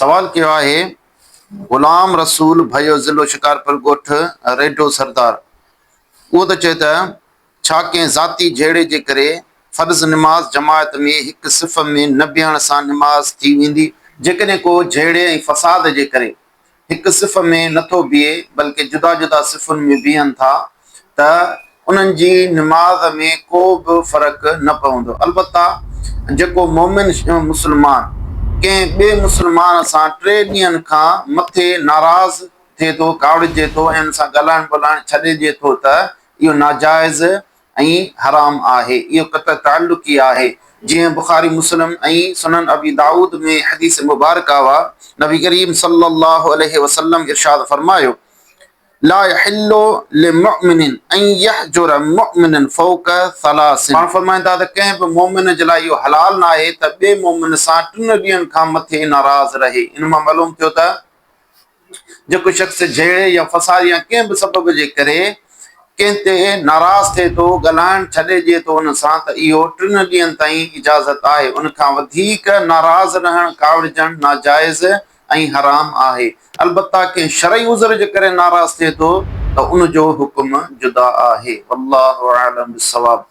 سوال ڪيو آهي غلام رسول ڀيو ضلعو شڪارپور ڳوٺ ريڍو سردار اهو ٿو چئي ته ڇا ڪنهن ذاتي جهيڙي جي ڪري فرض نماز جماعت ۾ هڪ صف ۾ نه بيهڻ سان نماز ٿي ويندي؟ جيڪڏهن ڪو جهيڙي ۽ فساد جي ڪري هڪ صف ۾ نه ٿو بيهي بلڪه جدا جدا صفن ۾ بيهن ٿا ته انهن جي نماز ۾ ڪو به فرق نه پوندو البته جيڪو مؤمن مسلمان ڪنهن ٻئي مسلمان سان ٽي ڏينهن کان مٿي ناراض ٿئي ٿو، ڪاوڙجي ٿو ۽ ان سان ڳالهائڻ ٻولهائڻ ڇڏي ڏئي ٿو ته اهو ناجائز ۽ حرام آهي. اهو قطع تعلقي آهي. جيئن بخاري مسلم ۽ سنن ابي دائود ۾ حديث مبارڪه آ، نبي ڪريم صلي الله عليه وسلم ارشاد فرمايو، لا يحل لمؤمن ان يهجر مؤمنا فوق ثلاث پاڻ فرمائن ٿا ته ڪنهن به مؤمن جي لاء اهو حلال ناهي ته ٻئي مؤمن سان ٽن ڏينهن کان مٿي ناراض رهي. ان مان معلوم ٿيو ته جيڪو شخص جهيڙي يا فساد يا ڪنهن به سبب جي ڪري ڪنهن تي ناراض ٿئي ٿو، ڳالهائڻ ڇڏي ڏئي ٿو ان سان ته اهو ٽن ڏينهن تائين اجازت آهي، ان کان وڌيڪ ناراض رهڻ، ڪاوڙجڻ ناجائز ۽ حرام آهي. البته ڪنهن شرعي عذر جي ڪري ناراض ٿئي ٿو ته ان جو حڪم جدا آهي. والله اعلم بالصواب.